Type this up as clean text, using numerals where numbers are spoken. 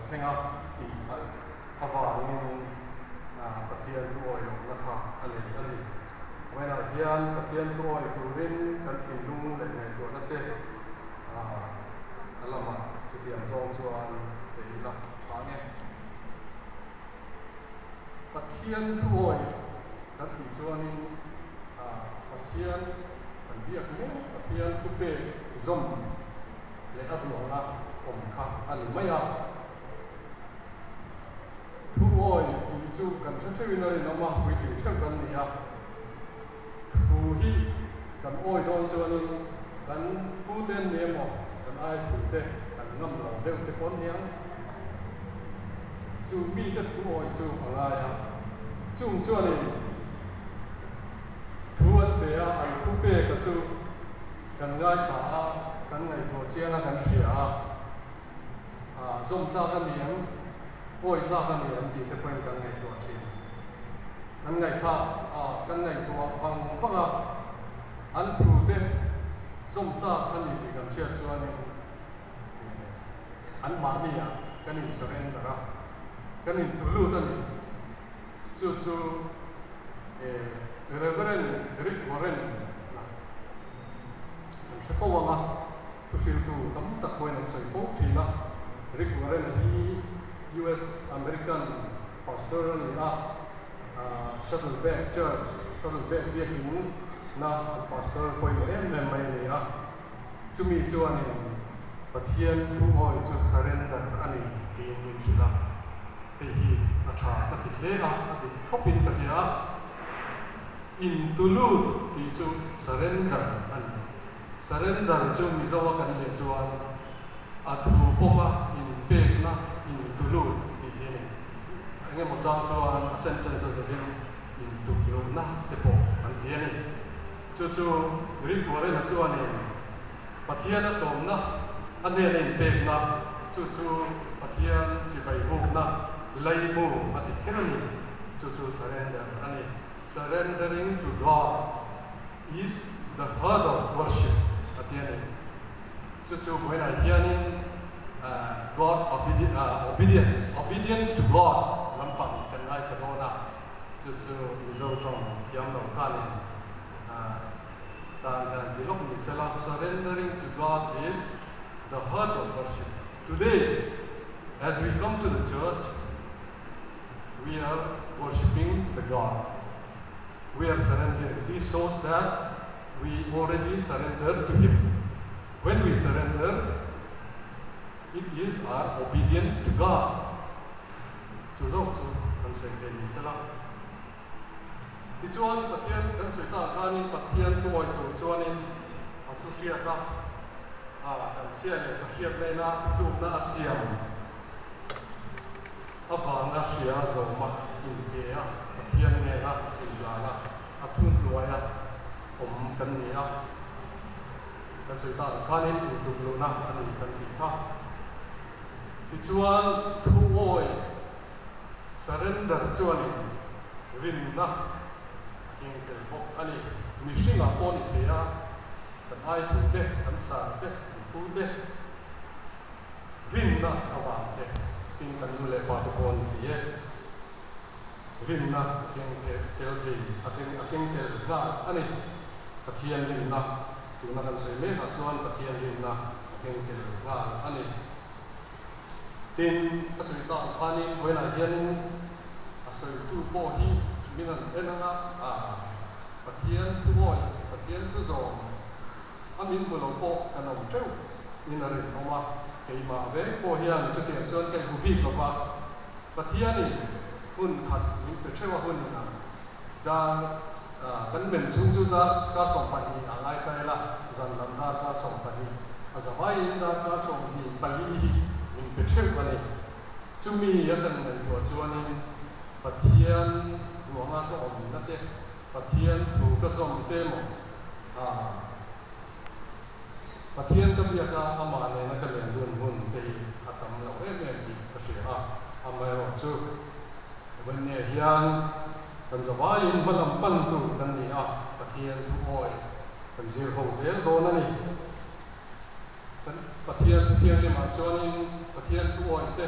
thleng a tih palh avangin Pathian thu awi lohna kha a nei a ni. Vawiinah hian Pathian thu awi turin kan thinlung leh ngaihtuahna te a lamah chutiang zawng chuan pe ila tha nge. Pathian thu awi kan tih chuanin Pathian kan biak mek, Pathian thu pek zawm leh a ruanga awm kha a ni mai a. Thu awi tih chu kan hre theuhin a rinawm a, puitling theuh kan ni a. Thu hi kan awi dawn chuanin kan pute an ni emaw, kan ai thute kan ngam lo deuh te pawh an ni ang. Chu mite thu awi chu a ngai a, chung chuanin thu an pe a, an thu peka chu kan ngaithla a, kan ngaihtuah chiang a, kan hria a. Zawm tlak a ni ang, awi tlak a ni ang tih te pawhin kan ngaihtuah thin. Kan ngaihthlak a, kan ngaihtuah vang vang a, an thu te zawm tlak a ni tih kan hriat chuanin an mahni ah kan in surrender a, kan in tulut a ni. Chu chu Reverend Rick Warren a kan hre fo ang a. Thuhriltu tam tak pawhin an sawi fo thin a, Rick Warren hi US American Pastor a ni a, Saddleback Church, Saddleback Biakin na an Pastor pawimawh em em mai a ni a, chumi chuanin Pathian thu awi chu surrender a ni tiin min hrilh a, hei hi a tha ka ti hle a, a dik khawpin ka hria a, Intulut tih chu surrender a ni. Surrender chu Mizo a kan leh chuan a thu pawma inpekna intulut tih hi a ni. Eng emaw chang chuan a sentence a zavin intukluhna te pawh an ti a ni. Chu chu Greek Warren-a chuanin Pathian a tlawmna a hnena inpekna chu chu Pathian chibai bukna laimu a ti kher a ni. Chu chu surrender a ni. Surrendering to God is the heart of worship a ti a ni. Chu chu vawiinah hianin God obedience, obedience to God lampang kan ngaithla dawn a, chu chu Mizo tawng thiam lo khanin tan hian ti lawk ni sela, surrendering to God is the heart of worship. Today as we come to the church, we are worshipping the God. We are surrendering. This shows that we already surrendered to Him. When we surrender, it is our obedience to God. Chu zawk chu kan sawi thei ni sela. Tichuan, Pathian kan sawi tak khanin Pathian thu awih tur chuanin a thu hriat a, a kan chhia leh tha hriat laina thutlukna a siam. Avanga hria zawma inpe a, Pathian nena inhlan a, a thu hnuaia awm kan ni a. Kan sawi tak ang khanin intukluhna a ni kan tih kha. Tichuan, thuawi, surrender, chuanin rinna a keng tel bawk a ni. Mihringah pawh ni thei a, kan aithute, kan sarte, kan pute, Rinna avang te tin kan nu leh pa te pawh an ti e. Rinna a keng tel thei, a keng a keng tel nghal a ni. Pathian rinna, tuna kan sawi mekah chuan Pathian rinna a keng tel nghal a ni. Tin, ka sawi tak ang khanin vawiinah hianin a sawitu pawh hi min han en anga, Pathian thuawi, Pathian thu zawm, A min hmu lo pawh kan awm teuh in a rinawm a, keimah vek pawh hian chutiang chuan ka inhmu bik lo va, Pathianin hun khat min pe theuh a hun in ang dar kan men chhung chu dar kar 12 a ngai ta ila, zan lam dar kar 12 a za vaiin dar kar 24 hi min pe theuh a ni. Chumi a kan ngaihtuah chuanin Pathian ruanga ka awmna te, Pathian thu ka zawm te maw? Aa. Pathian ka biak a, amah nena ka len dun hun te hi a tam lo em em tih ka hria a, amaherawhchu Venne hian kan zavaiin hmalam pan tur kan ni a, Pathian thu awi kan zir ho zel dawn a ni. Kan Pathian thu thianghlimah chuanin Pathian thu awi te.